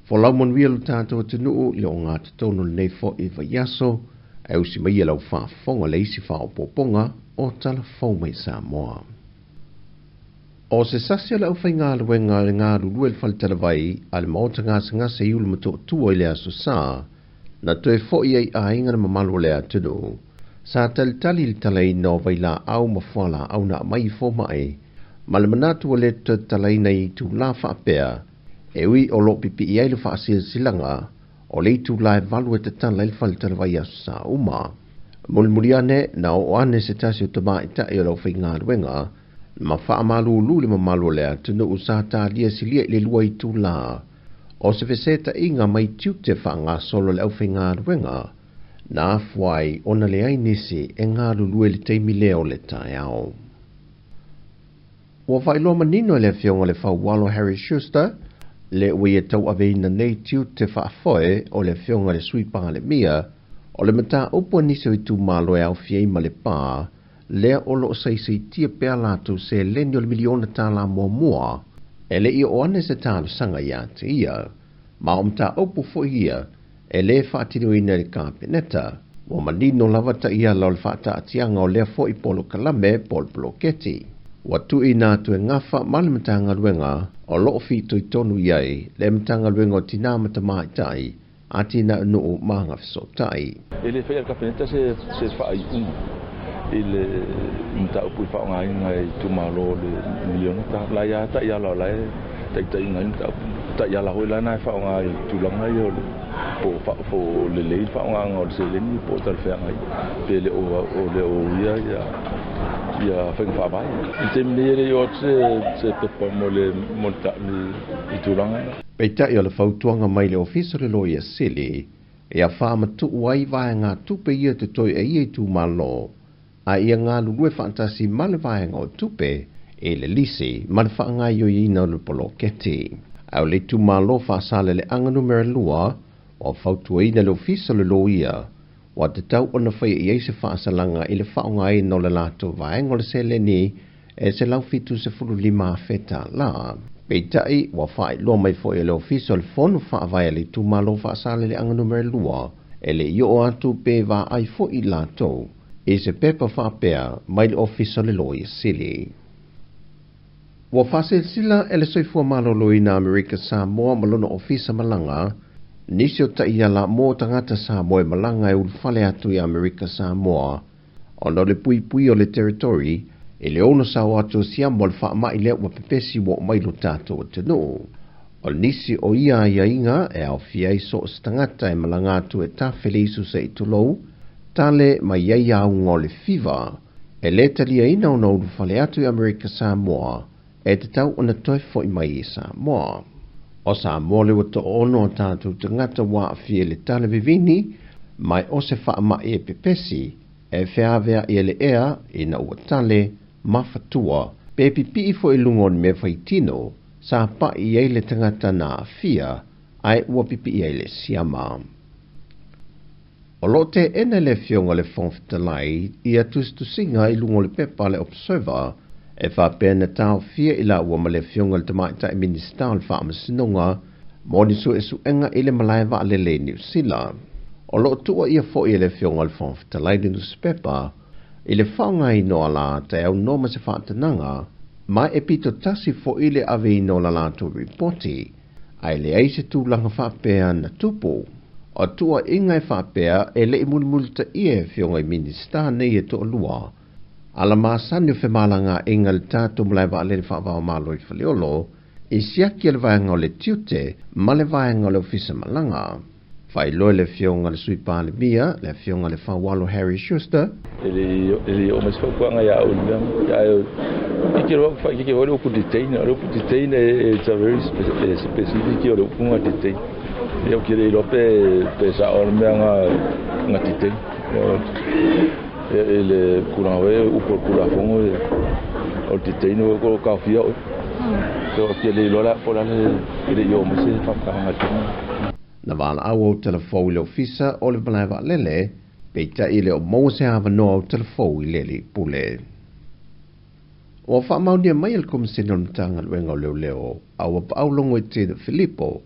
Folau manuia lo tatou atunuu i le ogatotonu o lenei foi vaiaso, ae usi mai lau faafofoga le isi faaopoopoga o Tala Fou mai Samoa. O se sasi o le aufaigaluega le galulue le faletalavai a le maota gasegase i Ulumotootua i le Aso Sa, na toe foi ai aiga le mamalu o le atunuu, sa talitali i le talaina o vailaau ma fualaau na aumai i fomai, ma le manatu ua le toe tatalaina i itula faapea, e ui o loo pipii ai le faasilasilaga o le itula e 8 e tatala ai le faletalavai aso sa uma. Mulimuli ane na oo ane se tasi o tamaitai o le aufaigaluega ma faamalulu le mamalu o le atunuu sa talia silia i le 2 itula o se fesetaiga mai tiute faagasolo le aufaigaluega na afua ai ona leai nisi e galulue i le taimi lea o le taeao. Ua faailoa manino e le afioga le Faualo Harry Schuster le ua ia tauaveina nei tiute faafoe o le afioga le Sui Palemia o le mataupu a nisi o itumalo e aofia ai ma Lepa lea o loo saisaitia pea latou seleni o le miliona tala muamua e le i oo ane se talosaga ia te ia, ma o mataupu foi ia e lē faatinoina e le Kapeneta. Ua manino lava taiala o le faataatiaga o lea foi polokalame po o le poloketi. Ua tuuina atu e gafa ma le Matagaluega o loo fitoitonu i ai le Matagaluega o Tinā ma Tamaitai, Atinae Nuu ma Agafesootai. E le faia e le Kapeneta se faaiuga i le mataupu i le faaaogaina e itumalo o le miliona tala. Ia taiala o la e taitaiina ai le mataupu. Taiala foi la na e faaaoga i tulaga ia o le po o lelei le faaaogaina o le seleni po o talafeagai pe le o uia ia faiga faavae. I le taimi nei e le i oo atu se pepa mo le i tulaga na. Peitai o le fautuaga mai le Ofisa o le Loia Sili ia faamatuu ai vaega tupe ia totoe e ia itumalo a ia galulue faatasi ma le vaega o tupe e le lisi ma le faagaoioiina o le poloketi. Ae o le itumalo Faasaleleaga numera 2 ua fautuaina le Ofisa o le Loia ua tatau ona faia i ai se faasalaga i le faaaogaina o le latou vaega o le seleni e $175,000. Peitai ua faailoa mai foi e le Ofisa o le Fono Faavae a le itumalo Faasaleleaga numera 2 e le i oo atu pe vaai foi latou i se pepa faapea mai le Ofisa o le Loia Sili. Ua faasilasila e le Soifua Maloloina Amerika Samoa ma lona Ofisa Malaga nisi o taiala mo tagata Samoa e malaga e ulufale atu i Amerika Samoa ona o le puipui o le territory e le ono sao atu o siama o le faamai lea ua pepesi ua oo mai lo tatou atunuu. O nisi o ia aiaiga e aofia ai so o se tagata e malaga atu e tafe le isu se'i tulou, tale mai ai auga o le fiva, e lē taliaina ona ulufale atu i Amerika Samoa e tatau ona toe foi mai i Samoa. O Samoa le ua to'aono o tatou tagata ua aafia i le tale vivini mai o se faamai e pepesi e feavea'i e le ea ina ua tale ma fatua pe pipii foi i luga o ni mea faitino sa pa'i ai le tagata na aafia ae ua pipii ai le siama. O loo teena e le afioga le Fofoga Fetalai ia tusitusiga i luga o le pepa a le Observer e faapea na taofia i laua ma le afioga le Tamaitai Minisita o le Faamasinoga mo ni suesuega i le malae vaalele i Niu Sila. O loo tuuaia foi e le afioga le Fofoga Fetalai le nusipepa i le faaaogaina o alata e aunoa ma se faatanaga ma e pito tasi foi le aveina o la latou ripoti ae leai se tulaga faapea na tupu. O tuuaiga e faapea e le i mulimulitaia e afioga i Minisita nei e toalua ala masani o femalagaaiga le tatou malae vaalele faavaomalo i Faleolo i siaki e le vaega o le tiute ma le vaega o le Ofisa Malaga. Faailoa e le afioga le Sui Palemia, le afioga le Faualo Harry Schuster. E le i oo mai se fautuaga ia au i le mea ae kike loa whaikike o le upu detain, o le upu detain it's a very specific o le upu nga detain. Ia o kere iloa pe sao o le mea nga detain. E le tulaga foi upu o le Tulafono o le detain o ko kaofia oe. So ke le iloa la po la le le i oo mai se faamatalaga i le tulaga. Na valaau au telefou i le Ofisa o le Malae Vaalele, peitai le o maua se avanoa au telefou i le pule. Ua faamaonia mai e le Komesina o le Matagaluega o Leoleo a ua paau logo i Tina Filipo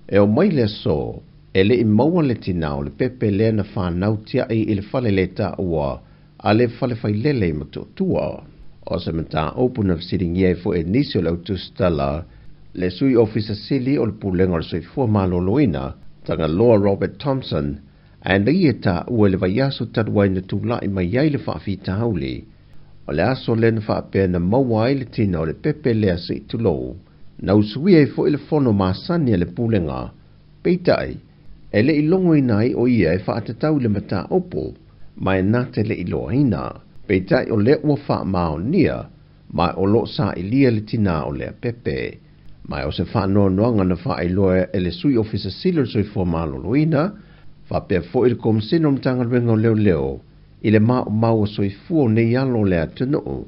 E oo mai le aso, e le i maua le tinā o le pepe lea na fanau tiai i le fale le taua a le fale failele i Motootua. O se mataupu na fesiligia ai foi e nisi o le autusitala le sui ofisa sili o le Pulega o le Soifua Maloloina, Tagaloa Robert Thompson, ae na ia taua i le vaiaso talu ai na tulai mai ai le faafitauli. O le aso lea na faapea na maua ai le tina o le pepe lea se i tulou. Na usuia ai foi le fono masani a le Pulega, peitai, e le i logoina ai o ia e faatatau i le mataupu, ma e na te le i iloaina. Peitai o lea ua faamaonia, ma o loo sailia le tinā o lea pepe. Ma o se faanoanoaga na faailoa e le sui ofisa sili o le Soifua Maloloina, faapea foi le Komesina o Matagaluega o Leoleo, i le maumau o soifua o nei alo o le atunuu,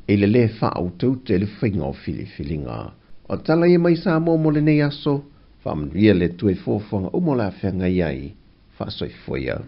i le lē faautaute i le faiga o filifiliga. O tala ia mai Samoa mo lenei aso, faamanuia le Atua i fuafuaga uma o le a feagai ai, faasoifua ia.